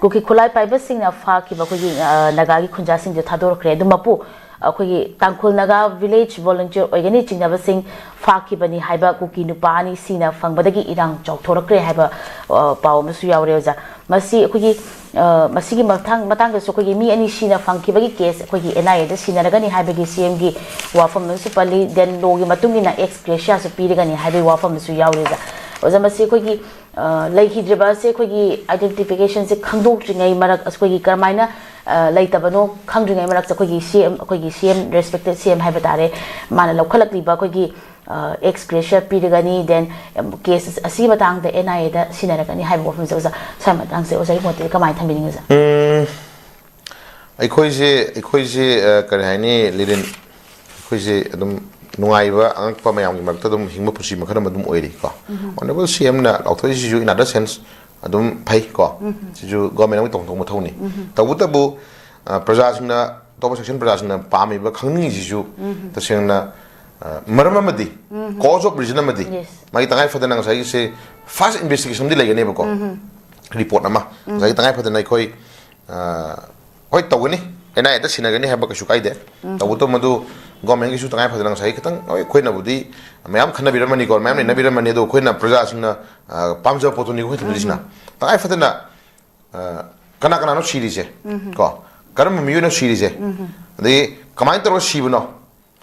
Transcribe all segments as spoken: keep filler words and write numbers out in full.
ꯀꯨꯀꯤ ꯈꯨꯠꯂꯥꯏ ꯄꯥꯏꯕꯁꯤꯡꯅ ꯐꯥꯈꯤꯕ ꯑꯩꯈꯣꯏꯒꯤ, ꯑ, ꯅꯥꯒꯥꯒꯤ ꯈꯨꯟꯖꯥꯁꯤꯡꯗꯨ ꯊꯥꯗꯣꯔꯛꯈ꯭ꯔꯦ꯫ ꯑꯗꯨ ꯃꯄꯨ, ꯑꯩꯈꯣꯏꯒꯤ ꯇꯥꯡꯈꯨꯜ ꯅꯥꯒꯥ ꯚꯤꯂꯦꯖ ꯚꯣꯂꯨꯟꯇꯤꯌꯔ ꯑꯣꯏꯒꯅꯤ ꯆꯤꯡꯅꯕꯁꯤꯡ ꯐꯥꯈꯤꯕꯅꯤ ꯍꯥꯏꯕ ꯀꯨꯀꯤ ꯅꯨꯄꯥ ꯑꯅꯤ ꯁꯤꯅ ꯐꯪꯕꯗꯒꯤ ꯏꯔꯥꯡ ꯆꯥꯎꯊꯣꯔꯛꯈ꯭ꯔꯦ ꯍꯥꯏꯕ, ꯑ, ꯄꯥꯎ ꯑꯃꯁꯨ ꯌꯥꯎꯔꯦ, ꯑꯣꯖꯥ꯫ ꯃꯁꯤ ꯑꯩꯈꯣꯏꯒꯤ, ꯑ, ꯃꯁꯤꯒꯤ ꯃꯇꯥꯡ-, ꯃꯇꯥꯡꯗꯁꯨ ꯑꯩꯈꯣꯏꯒꯤ ꯃꯤ ꯑꯅꯤ ꯁꯤꯅ ꯐꯪꯈꯤꯕꯒꯤ ꯀꯦꯁ ꯑꯩꯈꯣꯏꯒꯤ ꯑꯦꯟ ꯑꯥꯏ ꯑꯦꯗ ꯁꯤꯟꯅꯔꯒꯅꯤ ꯍꯥꯏꯕꯒꯤ ꯁꯤ ꯑꯦꯝꯒꯤ ꯋꯥꯐꯝ ꯑꯃꯁꯨ ꯄꯜꯂꯤ꯫ ꯗꯦꯟ ꯂꯣꯒꯤ ꯃꯇꯨꯡ ꯏꯟꯅ ꯑꯦꯛꯁ ꯒ꯭ꯔꯦꯁꯤꯌꯥꯁꯨ ꯄꯤꯔꯒꯅꯤ ꯍꯥꯏꯕꯒꯤ ꯋꯥꯐꯝ ꯑꯃꯁꯨ ꯌꯥꯎꯔꯤ, ꯑꯣꯖꯥ꯫ ꯑꯣꯖꯥ, ꯃꯁꯤ ꯑꯩꯈꯣꯏꯒꯤ, ꯑ, ꯂꯩꯈꯤꯗ꯭ꯔꯤꯕ ꯑꯁꯦ ꯑꯩꯈꯣꯏꯒꯤ ꯑꯥꯏꯗꯦꯟꯇꯤꯐꯤꯀꯦꯁꯟꯁꯦ ꯈꯪꯗꯣꯛꯇ꯭ꯔꯤꯉꯩ ꯃꯔꯛ, ꯑꯩꯈꯣꯏꯒꯤ ꯀꯔꯝꯍꯥꯏꯅ, ꯑ, ꯂꯩꯇꯕꯅꯣ ꯈꯪꯗ꯭ꯔꯤꯉꯩ ꯃꯔꯛꯇ ꯑꯩꯈꯣꯏꯒꯤ ꯁꯤ ꯑꯦꯝ, ꯑꯩꯈꯣꯏꯒꯤ ꯁꯤ ꯑꯦꯝ, ꯔꯦꯁꯄꯦꯛꯇꯦꯠ ꯁꯤ ꯑꯦꯝ ꯍꯥꯏꯕ ꯇꯥꯔꯦ, ꯃꯥꯅ ꯂꯧꯈꯠꯂꯛꯂꯤꯕ ꯑꯩꯈꯣꯏꯒꯤ, ꯑ, ꯑꯦꯛꯁ ꯒ꯭ꯔꯦꯁꯤꯌꯥ ꯄꯤꯔꯒꯅꯤ, ꯗꯦꯟ, ꯑꯝ, ꯀꯦꯁ ꯑꯁꯤꯒꯤ ꯃꯇꯥꯡꯗ ꯑꯦꯟ ꯑꯥꯏ ꯑꯦꯗ ꯁꯤꯟꯅꯔꯒꯅꯤ ꯍꯥꯏꯕ ꯋꯥꯐꯝꯁꯦ, ꯑꯣꯖꯥ, ꯁ꯭ꯋꯥꯏ ꯃꯇꯥꯡꯁꯦ ꯑꯣꯖꯥꯒꯤ ꯃꯣꯠꯇꯗꯤ ꯀꯃꯥꯏꯅ ꯊꯝꯕꯤꯅꯤꯡꯉꯤ, ꯑꯣꯖꯥ? ꯎꯝ, ꯑꯩꯈꯣꯏꯁꯦ, ꯑꯩꯈꯣꯏꯁꯦ, ꯑ, ꯀꯔꯤ ꯍꯥꯏꯅꯤ, ꯂꯤꯂꯤꯟ? ꯑꯩꯈꯣꯏꯁꯦ ꯑꯗꯨꯝ ꯅꯨꯡꯉꯥꯏꯕ, ꯑꯉꯛꯄ ꯃꯌꯥꯝꯒꯤ ꯃꯔꯛꯇ ꯑꯗꯨꯝ ꯍꯤꯡꯕ ꯄꯨꯟꯁꯤ ꯃꯈꯜ ꯑꯃ ꯑꯗꯨꯝ ꯑꯣꯏꯔꯤ ꯀꯣ꯫ ꯎꯝ꯫ ꯑꯣꯅꯔꯦꯕꯜ ꯁꯤ ꯑꯦꯝꯅ ꯂꯥꯎꯊꯣꯛꯏꯁꯤꯁꯨ in other sense ꯑꯗꯨꯝ ꯐꯩ ꯀꯣ꯫ ꯎꯝ꯫ ꯁꯤꯁꯨ ꯒꯣꯔꯃꯦꯟ ꯑꯃꯒꯤ ꯇꯧꯐꯝ ꯊꯣꯛꯄ ꯃꯊꯧꯅꯤ꯫ ꯎꯝ꯫ ꯇꯧꯕꯇꯕꯨ, ꯑ, ꯄ꯭ꯔꯖꯥꯁꯤꯡꯅ, ꯑꯇꯣꯞꯄ ꯁꯦꯛꯁꯟ ꯄ꯭ꯔꯖꯥꯁꯤꯡꯅ ꯄꯥꯝꯃꯤꯕ, ꯈꯪꯅꯤꯡꯉꯤꯁꯤꯁꯨ ꯎꯝ꯫ ꯇꯁꯦꯡꯅ, ꯑ, ꯃꯔꯝ ꯑꯃꯗꯤ, ꯎꯝ꯫ Cause of reason ꯑꯃꯗꯤ, Yes꯫ ꯃꯥꯒꯤ ꯇꯉꯥꯏ ꯐꯗꯅ ꯉꯁꯥꯏꯒꯤꯁꯦ ꯐꯥꯔꯁ ꯏꯟꯚꯦꯁꯇꯤꯒꯦꯁꯟꯗꯤ ꯂꯩꯒꯅꯦꯕꯀꯣ꯫ ꯎꯝ꯫ ꯔꯤꯄꯣꯔꯠ ꯑꯃ꯫ ꯎꯝ꯫ ꯉꯁꯥꯏꯒꯤ ꯇꯉꯥꯏ ꯐꯗꯅ ꯑꯩꯈꯣꯏ ꯑ, ꯍꯣꯏ, ꯇꯧꯒꯅꯤ, ꯑꯦꯟ ꯑꯥꯏ ꯑꯦꯗ ꯁꯤꯟꯅꯒꯅꯤ ꯍꯥꯏꯕ ꯀꯩꯁꯨ ꯀꯥꯏꯗꯦ꯫ ꯎꯝ꯫ ꯇꯧꯕꯇꯕꯨ ꯃꯗꯨ ꯒꯣꯔꯃꯦꯟꯒꯤꯁꯨ ꯇꯉꯥꯏ ꯐꯗꯅ ꯉꯁꯥꯏꯒꯤ ꯈꯤꯇꯪ, ꯍꯣꯏ, ꯑꯩꯈꯣꯏꯅꯕꯨꯗꯤ ꯃꯌꯥꯝ ꯈꯟꯅꯕꯤꯔꯝꯃꯅꯤꯀꯣ, ꯃꯌꯥꯝ ꯎꯝ꯫ ꯅꯩꯅꯕꯤꯔꯝꯃꯅꯤ, ꯑꯗꯣ ꯑꯩꯈꯣꯏꯅ ꯄ꯭ꯔꯖꯥꯁꯤꯡꯅ, ꯑ, ꯄꯥꯝꯖꯕ ꯄꯣꯠꯇꯨꯅꯤ ꯑꯩꯈꯣꯏ ꯊꯝꯖꯔꯤꯁꯤꯅ꯫ ꯎꯝ꯫ ꯇꯉꯥꯏ ꯐꯗꯅ, ꯑ, ꯀꯅꯥ ꯀꯅꯥꯅꯣ ꯁꯤꯔꯤꯁꯦ? ꯎꯝ꯫ ꯀꯣ, ꯀꯔꯝꯕ ꯃꯤꯑꯣꯏꯅꯣ ꯁꯤꯔꯤꯁꯦ? ꯎꯝ꯫ ꯑꯗꯒꯤ ꯀꯃꯥꯏꯅ ꯇꯧꯔꯒ ꯁꯤꯕꯅꯣ?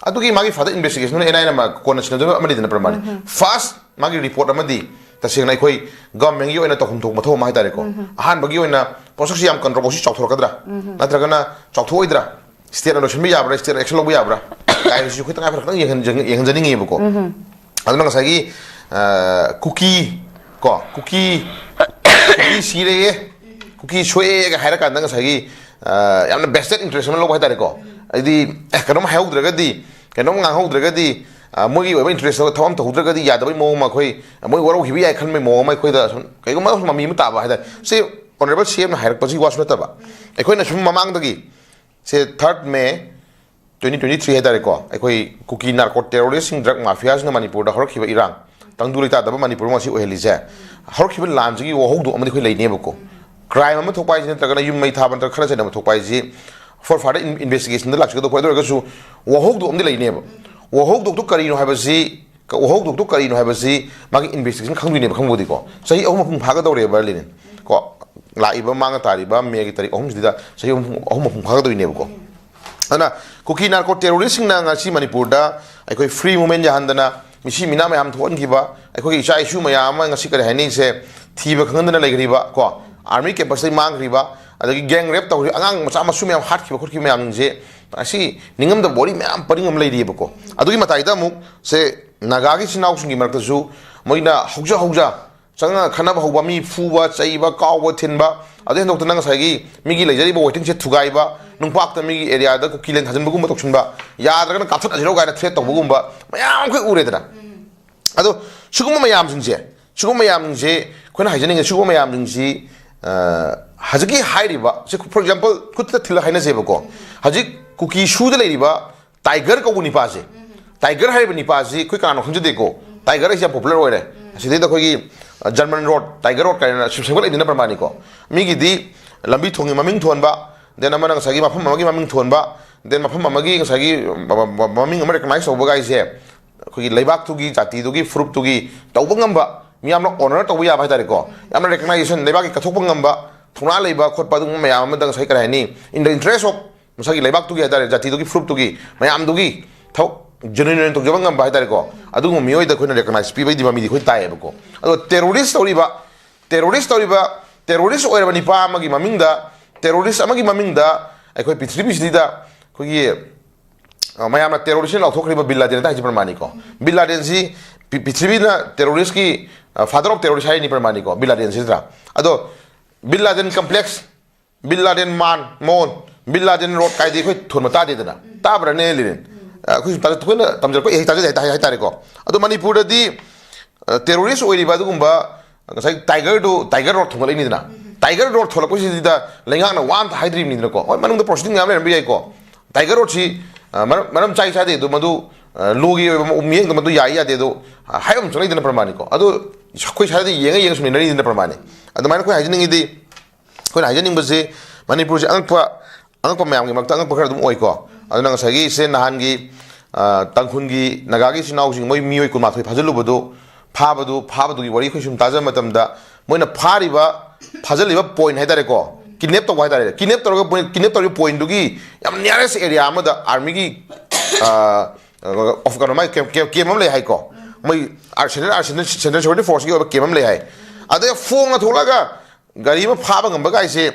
ꯑꯗꯨꯒꯤ ꯃꯥꯒꯤ further investigation ꯑꯗꯨꯅ ꯑꯦꯟ ꯑꯥꯏ ꯑꯦꯅ ꯀꯣꯟꯅ ꯁꯤꯟꯅꯗꯣꯏꯕ ꯑꯃ ꯂꯩꯗꯅ, ꯄ꯭ꯔꯃꯥꯟ꯫ ꯎꯝ꯫ First ꯃꯥꯒꯤ ꯔꯤꯄꯣꯔꯠ ꯑꯃꯗꯤ ꯇꯁꯦꯡꯅ ꯑꯩꯈꯣꯏ ꯒꯚꯔꯟꯃꯦꯟꯒꯤ ꯑꯣꯏꯅ ꯇꯧꯐꯝ ꯊꯣꯛꯄ ꯃꯊꯧ ꯑꯃ ꯍꯥꯏꯇꯥꯔꯦꯀꯣ꯫ ꯎꯝ꯫ ꯑꯍꯥꯟꯕꯒꯤ ꯑꯣꯏꯅ ꯄꯣꯠꯁꯛꯁꯤ ꯌꯥꯝ ꯀꯟꯇ꯭ꯔꯣꯚꯔꯁꯤ ꯆꯥꯎꯊꯣꯔꯛꯀꯗ꯭ꯔꯥ? ꯎꯝ꯫ ꯅꯠꯇ꯭ꯔꯒꯅ ꯆꯥꯎꯊꯣꯛꯑꯣꯏꯗ꯭ꯔꯥ? ꯁ꯭ꯇꯦꯠꯅ ꯂꯣꯏꯁꯤꯟꯕ ꯌꯥꯕ꯭ꯔꯥ? ꯁ꯭ꯇꯦꯠꯅ ꯑꯦꯛꯁꯟ ꯂꯧꯕ ꯌꯥꯕ꯭ꯔꯥ? ꯍꯥꯏꯕꯁꯤꯁꯨ ꯑꯩꯈꯣꯏ ꯇꯉꯥꯏ ꯐꯗꯅ ꯈꯤꯇꯪ ꯌꯦꯡꯍꯟ-, ꯌꯦꯡꯍꯟꯖꯅꯤꯡꯉꯦꯕꯀꯣ꯫ ꯎꯝ꯫ ꯑꯗꯨꯅ ꯉꯁꯥꯏꯒꯤ, ꯑ, ꯀꯨꯀꯤ, ꯀꯣ, ꯀꯨꯀꯤ, ꯀꯨꯀꯤ ꯁꯤꯔꯦꯌꯦ, ꯀꯨꯀꯤ ꯁꯣꯛꯑꯦꯒ ꯍꯥꯏꯔꯀꯥꯟꯗ ꯉꯁꯥꯏꯒꯤ, ꯑ, ꯌꯥꯝꯅ vested interest ꯑꯃ ꯂꯧꯕ ꯍꯥꯏꯇꯥꯔꯦꯀꯣ꯫ ꯍꯥꯏꯗꯤ, ꯑꯦ, ꯀꯩꯅꯣꯝ ꯍꯥꯏꯍꯧꯗ꯭ꯔꯒꯗꯤ, ꯀꯩꯅꯣꯝ ꯉꯥꯡꯍꯧꯗ꯭ꯔꯒꯗꯤ, ꯑ, ꯃꯣꯏꯒꯤ ꯑꯣꯏꯕ interest ꯊꯕꯛ ꯑꯃ ꯇꯧꯍꯧꯗ꯭ꯔꯒꯗꯤ ꯌꯥꯗꯕꯩ ꯃꯑꯣꯡ ꯑꯃ, ꯑꯩꯈꯣꯏ, ꯃꯣꯏ ꯋꯥꯔꯧꯈꯤꯕ ꯌꯥꯏ ꯈꯟꯕꯩ ꯃꯑꯣꯡ ꯑꯃ ꯑꯩꯈꯣꯏꯗ ꯁꯨꯝ ꯀꯩꯒꯨꯝꯕ ꯃꯃꯤ ꯑꯃ ꯇꯥꯕ ꯍꯥꯏꯇꯥꯔꯦ꯫ ꯁꯤ ꯑꯣꯅꯔꯦꯕꯜ ꯁꯤ ꯑꯦꯝꯅ ꯍꯥꯏꯔꯛꯄꯁꯤꯒꯤ ꯋꯥꯁꯨ ꯅꯠꯇꯕ, ꯑꯩꯈꯣꯏꯅ ꯁꯨꯝ ꯃꯃꯥꯡꯗꯒꯤ, ꯁꯦ, ꯊꯥꯔꯠ ꯃꯦ ꯇ꯭ꯋꯦꯟꯇꯤ ꯇ꯭ꯋꯦꯟꯇꯤ ꯊ꯭ꯔꯤ ꯍꯥꯏꯇꯥꯔꯦꯀꯣ, ꯑꯩꯈꯣꯏ ꯀꯨꯀꯤ ꯅꯥꯔꯀꯣ ꯇꯦꯔꯣꯔꯤꯁꯁꯤꯡ, ꯗ꯭ꯔꯒ ꯃꯥꯐꯤꯌꯥꯁꯤꯡꯅ ꯃꯅꯤꯄꯨꯔꯗ ꯍꯧꯔꯛꯈꯤꯕ ꯏꯔꯥꯡ, ꯇꯪꯗꯨ ꯂꯩꯇꯥꯗꯕ ꯃꯅꯤꯄꯨꯔ ꯑꯃ ꯉꯁꯤ ꯑꯣꯏꯍꯜꯂꯤꯁꯦ, ꯍꯧꯔꯛꯈꯤꯕ ꯂꯥꯟꯁꯤꯒꯤ ꯋꯥꯍꯧꯗꯣꯛ ꯑꯃꯗꯤ ꯑꯩꯈꯣꯏ ꯂꯩꯅꯦꯕꯀꯣ꯫ ꯀ꯭ꯔꯥꯏꯝ ꯑꯃ ꯊꯣꯛꯄ ꯍꯥꯏꯁꯤ ꯅꯠꯇ꯭ꯔꯒꯅ ꯌꯨꯝ ꯃꯩ ꯊꯥꯕ ꯅꯠꯇ꯭ꯔꯒ ꯈꯠꯅ ꯆꯩꯅꯕ ꯊꯣꯛꯄ ꯍꯥꯏꯁꯤ for further in- investigation ꯗ ꯂꯥꯛꯆꯒꯗꯧꯕ, ꯑꯗꯨ ꯑꯣꯏꯔꯒꯁꯨ ꯋꯥꯍꯧꯗꯣꯛ ꯑꯃꯗꯤ ꯂꯩꯅꯦꯕ꯫ ꯋꯥꯍꯧꯗꯣꯛꯇꯣ ꯀꯔꯤꯅꯣ ꯍꯥꯏꯕꯁꯤ, ꯋꯥꯍꯧꯗꯣꯛꯇꯣ ꯀꯔꯤꯅꯣ ꯍꯥꯏꯕꯁꯤ ꯃꯥꯒꯤ investigation ꯈꯪꯗꯣꯏꯅꯦꯕ꯫ ꯈꯪꯕꯨꯗꯤꯀꯣ, ꯆꯍꯤ ꯑꯍꯨꯝ ꯃꯄꯨꯡ ꯐꯥꯒꯗꯧꯔꯦꯕ ꯂꯤꯅꯤꯟ ꯀꯣ, ꯂꯥꯛꯏꯕ ꯃꯥꯡ ꯇꯥꯔꯤꯕ ꯃꯦꯒꯤ ꯇꯥꯔꯤꯛ ꯑꯍꯨꯝꯁꯤꯗ ꯆꯍꯤ ꯑꯍꯨꯝ, ꯑꯍꯨꯝ ꯃꯄꯨꯡ ꯐꯥꯒꯗꯣꯏꯅꯦꯕꯀꯣ꯫ ꯑꯗꯨꯅ ꯀꯨꯀꯤ ꯅꯥꯔꯀꯣ ꯇꯦꯔꯣꯔꯤꯁꯁꯤꯡꯅ ꯉꯁꯤ ꯃꯅꯤꯄꯨꯔꯗ ꯑꯩꯈꯣꯏ free movement ꯌꯥꯍꯟꯗꯅ ꯃꯤꯁꯤ ꯃꯤꯅꯥ ꯃꯌꯥꯝ ꯊꯣꯛꯍꯟꯈꯤꯕ, ꯑꯩꯈꯣꯏꯒꯤ ꯏꯆꯥ ꯏꯁꯨ ꯃꯌꯥꯝ ꯑꯃ ꯉꯁꯤ ꯀꯔꯤ ꯍꯥꯏꯅꯤ, ꯁꯦ ꯊꯤꯕ ꯈꯪꯍꯟꯗꯅ ꯂꯩꯈ꯭ꯔꯤꯕ ꯀꯣ, army campus ꯇꯩ ꯃꯥꯡꯈ꯭ꯔꯤꯕ, ꯑꯗꯒꯤ gang rape ꯇꯧꯈ꯭ꯔꯤꯕ, ꯑꯉꯥꯡ ꯃꯆꯥ ꯃꯁꯨ ꯃꯌꯥꯝ ꯍꯥꯠꯈꯤꯕ ꯈꯣꯠꯈꯤꯕ ꯃꯌꯥꯝꯁꯤꯡꯁꯦ ꯉꯁꯤ ꯅꯤꯡꯉꯝꯗꯕ ꯋꯥꯔꯤ ꯃꯌꯥꯝ ꯄꯔꯤꯡ ꯑꯃ ꯂꯩꯔꯤꯑꯕꯀꯣ꯫ ꯑꯗꯨꯒꯤ ꯃꯇꯥꯏꯗ ꯑꯃꯨꯛ ꯁꯦ ꯅꯥꯒꯥꯒꯤ ꯏꯆꯤꯟ ꯏꯅꯥꯎꯁꯤꯡꯒꯤ ꯃꯔꯛꯇꯁꯨ ꯃꯣꯏꯅ ꯍꯧꯖ ꯍꯧꯖ ꯆꯪꯉꯒ ꯈꯠꯅꯕ ꯍꯧꯕ, ꯃꯤ ꯐꯨꯕ, ꯆꯩꯕ, ꯀꯥꯎꯕ, ꯊꯤꯟꯕ, ꯑꯗꯨ ꯍꯦꯟꯗꯣꯛꯇꯅ ꯉꯁꯥꯏꯒꯤ ꯃꯤꯒꯤ ꯂꯩꯖꯔꯤꯕ waiting shed ꯊꯨꯒꯥꯏꯕ, ꯅꯨꯡꯄꯥꯛꯇ ꯃꯤꯒꯤ area ꯗ ꯀꯨꯀꯤ ꯂꯦꯟ ꯊꯥꯖꯤꯟꯕꯒꯨꯝꯕ ꯇꯧꯁꯤꯟꯕ, ꯌꯥꯗ꯭ꯔꯒꯅ ꯀꯥꯞꯊꯠꯅꯁꯤꯔꯣ ꯀꯥꯏꯅ threat ꯇꯧꯕꯒꯨꯝꯕ ꯃꯌꯥꯝ ꯑꯩꯈꯣꯏ ꯎꯔꯦꯗꯅ꯫ ꯑꯗꯣ ꯁꯤꯒꯨꯝꯕ ꯃꯌꯥꯝꯁꯤꯡꯁꯦ, ꯁꯤꯒꯨꯝꯕ ꯃꯌꯥꯝꯁꯤꯡꯁꯦ ꯑꯩꯈꯣꯏꯅ ꯍꯥꯏꯖꯅꯤꯡꯉꯦ, ꯁꯤꯒꯨꯝꯕ ꯃꯌꯥꯝꯁꯤꯡꯁꯤ, ꯑ, ꯍꯧꯖꯤꯛꯀꯤ ꯍꯥꯏꯔꯤꯕ ꯁꯤ, for example, ꯈꯨꯠꯇ ꯊꯤꯜꯂ ꯍꯥꯏꯅꯁꯦꯕꯀꯣ, ꯍꯧꯖꯤꯛ ꯀꯨꯀꯤ ꯁꯨꯗ ꯂꯩꯔꯤꯕ ꯇꯥꯏꯒꯔ ꯀꯧꯕ ꯅꯤꯄꯥꯁꯦ, ꯇꯥꯏꯒꯔ ꯍꯥꯏꯔꯤꯕ ꯅꯤꯄꯥꯁꯤ ꯑꯩꯈꯣꯏ ꯀꯅꯥꯅꯣ ꯈꯪꯖꯗꯦꯀꯣ꯫ ꯇꯥꯏꯒꯔ ꯍꯥꯏꯁꯦ ꯌꯥꯝ popular ꯑꯣꯏꯔꯦ꯫ ꯑꯁꯤꯗꯩꯗ ꯑꯩꯈꯣꯏꯒꯤ, ꯑ, German road, Tiger Road ꯀꯥꯏꯅ ꯁꯦꯝ-, ꯁꯦꯝꯒꯠꯂꯛꯏꯗꯨꯅ ꯄ꯭ꯔꯃꯥꯅꯤꯀꯣ꯫ ꯃꯤꯒꯤꯗꯤ ꯂꯝꯕꯤ ꯊꯣꯡꯒꯤ ꯃꯃꯤꯡ ꯊꯣꯟꯕ, then ꯑꯃꯅ ꯉꯁꯥꯏꯒꯤ ꯃꯐꯝ ꯑꯃꯒꯤ ꯃꯃꯤꯡ ꯊꯣꯟꯕ, then ꯃꯐꯝ ꯑꯃꯒꯤ ꯉꯁꯥꯏꯒꯤ ꯃ-, ꯃ-, ꯃꯃꯤꯡ ꯑꯃ recognize ꯇꯧꯕꯒꯥꯏꯁꯦ ꯑꯩꯈꯣꯏꯒꯤ ꯂꯩꯕꯥꯛꯇꯨꯒꯤ, ꯖꯥꯇꯤꯗꯨꯒꯤ, ꯐꯨꯔꯨꯞꯇꯨꯒꯤ ꯇꯧꯕ ꯉꯝꯕ, ꯃꯤꯌꯥꯝꯅ honor ꯇꯧꯕ ꯌꯥꯕ ꯍꯥꯏꯇꯥꯔꯦꯀꯣ, ꯌꯥꯝꯅ recognition ꯂꯩꯕꯥꯛꯀꯤ ꯀꯠꯊꯣꯛꯄ ꯉꯝꯕ, ꯊꯧꯅꯥ ꯂꯩꯕ ꯈꯣꯠꯄ, ꯑꯗꯨꯒꯨꯝꯕ ꯃꯌꯥꯝ ꯑꯃꯗ ꯉꯁꯥꯏ ꯀꯔꯤ ꯍꯥꯏꯅꯤ, in the interest of ꯃꯁꯥꯒꯤ ꯂꯩꯕꯥꯛꯇꯨꯒꯤ ꯍꯥꯏꯇꯥꯔꯦ, ꯖꯥꯇꯤꯗꯨꯒꯤ, ꯐꯨꯔꯨꯞꯇꯨꯒꯤ, ꯃꯌꯥꯝꯗꯨꯒꯤ ꯊꯕꯛ genuine ꯑꯣꯏꯅ ꯇꯧꯖꯕ ꯉꯝꯕ ꯍꯥꯏꯇꯥꯔꯦꯀꯣ, ꯑꯗꯨꯒꯨꯝꯕ ꯃꯤꯑꯣꯏꯗ ꯑꯩꯈꯣꯏꯅ recognize ꯄꯤꯕꯒꯤ ꯃꯃꯤꯗꯤ ꯑꯩꯈꯣꯏ ꯇꯥꯏꯌꯦꯕꯀꯣ꯫ ꯑꯗꯣ terrorist ꯇꯧꯔꯤꯕ, terrorist ꯇꯧꯔꯤꯕ, terrorist ꯑꯣꯏꯔꯕ ꯅꯤꯄꯥ ꯑꯃꯒꯤ ꯃꯃꯤꯡꯗ, terrorist ꯑꯃꯒꯤ ꯃꯃꯤꯡꯗ ꯑꯩꯈꯣꯏ ꯄ꯭ꯔꯤꯊꯤꯕꯤꯁꯤꯗ ꯑꯩꯈꯣꯏꯒꯤ, ꯑ, ꯃꯌꯥꯝꯅ terrorist ꯂꯥꯎꯊꯣꯛꯈ꯭ꯔꯤꯕ ꯕꯤꯟ ꯂꯥꯗꯦꯟ ꯍꯥꯏꯁꯤ ꯄ꯭ꯔꯃꯥꯅꯤꯀꯣ꯫ ꯕꯤꯟ ꯂꯥꯗꯦꯟꯁꯤ ꯄꯤ-, ꯄ꯭ꯔꯤꯊꯤꯕꯤꯅ terrorist ꯀꯤ, ꯑ, father of terrorist ꯍꯥꯏꯔꯤꯅꯤ ꯄ꯭ꯔꯃꯥꯅꯤꯀꯣ, ꯕꯤꯟ ꯂꯥꯗꯦꯟꯁꯤ ꯅꯠꯇ꯭ꯔꯥ? ꯑꯗꯣ ꯕꯤꯟ ꯂꯥꯗꯦꯟ complex, ꯕꯤꯟ ꯂꯥꯗꯦꯟ ꯃꯥꯟ, ꯃꯣꯟ, ꯕꯤꯟ ꯂꯥꯗꯦꯟ road ꯀꯥꯏꯗꯤ ꯑꯩꯈꯣꯏ ꯊꯣꯟꯕ ꯇꯥꯗꯦꯗꯅ꯫ ꯇꯥꯕ꯭ꯔꯅꯦ, ꯂꯤꯔꯦꯟ? ꯑ, ꯑꯩꯈꯣꯏꯁꯨ ꯇꯥꯖ-, ꯊꯣꯏꯅ ꯇꯝꯖꯔꯛꯄ ꯏꯍꯩ ꯇꯥꯖꯗꯦ ꯍꯥꯏ-, ꯍꯥꯏ-, ꯍꯥꯏꯇꯥꯔꯦꯀꯣ꯫ ꯑꯗꯣ ꯃꯅꯤꯄꯨꯔꯗꯗꯤ, ꯑ, terrorist ꯑꯣꯏꯔꯤꯕ ꯑꯗꯨꯒꯨꯝꯕ ꯉꯁꯥꯏ ꯇꯥꯏꯒꯔꯗꯨ, ꯇꯥꯏꯒꯔ ꯔꯣꯗ ꯊꯣꯡꯒꯠꯂꯛꯏꯅꯤꯗꯅ꯫ ꯇꯥꯏꯒꯔ ꯔꯣꯗ ꯊꯣꯛꯂꯛꯄꯁꯤꯗ ꯂꯩꯉꯥꯛꯅ ꯋꯥ ꯑꯝꯇ ꯍꯥꯏꯗ꯭ꯔꯤꯕꯅꯤꯗꯅꯀꯣ꯫ ꯍꯣꯏ, ꯃꯅꯨꯡꯗ proceeding ꯃꯌꯥꯝ ꯂꯩꯔꯝꯕ ꯌꯥꯏꯀꯣ꯫ ꯇꯥꯏꯒꯔ ꯔꯣꯗꯁꯤ, ꯑ, ꯃꯔꯝ, ꯃꯔꯝ ꯆꯥꯏ ꯆꯥꯗꯦ ꯑꯗꯨ ꯃꯗꯨ, ꯑ, law ꯒꯤ ꯑꯣꯏꯕ ꯃꯤꯠꯌꯦꯡꯗ ꯃꯗꯨ ꯌꯥꯏ ꯌꯥꯗꯦ ꯑꯗꯨ, ꯑ, ꯍꯥꯏꯕ ꯑꯃ ꯆꯪꯂꯛꯏꯗꯅ ꯄ꯭ꯔꯃꯥꯅꯤꯀꯣ꯫ ꯑꯗꯨ ꯑꯩꯈꯣꯏ ꯁ꯭ꯋꯥꯏꯗ ꯌꯦꯡꯉ ꯌꯦꯡꯉ ꯁꯨꯝ ꯂꯩꯅꯔꯤꯗꯅ ꯄ꯭ꯔꯃꯥꯅꯤ꯫ ꯑꯗꯨꯃꯥꯏꯅ ꯑꯩꯈꯣꯏ ꯍꯥꯏꯖꯅꯤꯡꯉꯤꯗꯤ, ꯑꯩꯈꯣꯏꯅ ꯍꯥꯏꯖꯅꯤꯡꯕꯁꯤ, ꯃꯅꯤꯄꯨꯔꯁꯤ ꯑꯉꯛꯄ, ꯑꯉꯛꯄ ꯃꯌꯥꯝꯒꯤ ꯃꯔꯛꯇ ꯑꯉꯛꯄ ꯈꯔ ꯑꯗꯨꯝ ꯑꯣꯏꯀꯣ꯫ ꯑꯗꯨꯅ ꯉꯁꯥꯏꯒꯤ ꯁꯦ ꯅꯍꯥꯟꯒꯤ, ꯑ, ꯇꯥꯡꯈꯨꯜꯒꯤ ꯅꯥꯒꯥꯒꯤ ꯏꯆꯤꯟ ꯏꯅꯥꯎꯁꯤꯡ, ꯃꯣꯏ ꯃꯤꯑꯣꯏ ꯀꯨꯟꯃꯥꯊꯣꯏ ꯐꯥꯖꯤꯜꯂꯨꯕꯗꯨ, ꯐꯥꯕꯗꯨ, ꯐꯥꯕꯗꯨꯒꯤ ꯋꯥꯔꯤ ꯑꯩꯈꯣꯏ ꯁꯨꯝ ꯇꯥꯖꯕ ꯃꯇꯝꯗ, ꯃꯣꯏꯅ ꯐꯥꯔꯤꯕ, ꯐꯥꯖꯤꯜꯂꯤꯕ ꯄꯣꯏꯟ ꯍꯥꯏꯇꯥꯔꯦꯀꯣ, ꯀꯤꯗꯅꯦꯞ ꯇꯧꯕ ꯍꯥꯏꯇꯥꯔꯦ, ꯀꯤꯗꯅꯦꯞ ꯇꯧꯔꯒ ꯄꯣꯏꯟ, ꯀꯤꯗꯅꯦꯞ ꯇꯧꯔꯤꯕ ꯄꯣꯏꯟꯗꯨꯒꯤ ꯌꯥꯝ ꯅꯤꯌꯔꯦꯁ ꯑꯦꯔꯤꯌꯥ ꯑꯃꯗ ꯑꯥꯔꯃꯤꯒꯤ, ꯑ, ꯑꯣꯐ ꯀꯩꯅꯣ, ꯃꯥꯏ ꯀꯦꯝ, ꯀꯦꯝ, ꯀꯦꯝ ꯑꯃ ꯂꯩ ꯍꯥꯏꯀꯣ, ꯃꯣꯏ ꯁꯦꯟꯇ꯭ꯔꯦꯜ, ꯁꯦꯟꯇ꯭ꯔꯦꯜ ꯁꯦꯀ꯭ꯌꯨꯔꯤꯇꯤ ꯐꯣꯔꯁꯀꯤ ꯑꯣꯏꯕ ꯀꯦꯝ ꯑꯃ ꯂꯩ ꯍꯥꯏ꯫ ꯑꯗꯩ ꯐꯣꯡꯅ ꯊꯣꯛꯂꯒ ꯒꯥꯔꯤ ꯑꯃ ꯐꯥꯕ ꯉꯝꯕ ꯀꯥꯏꯁꯦ,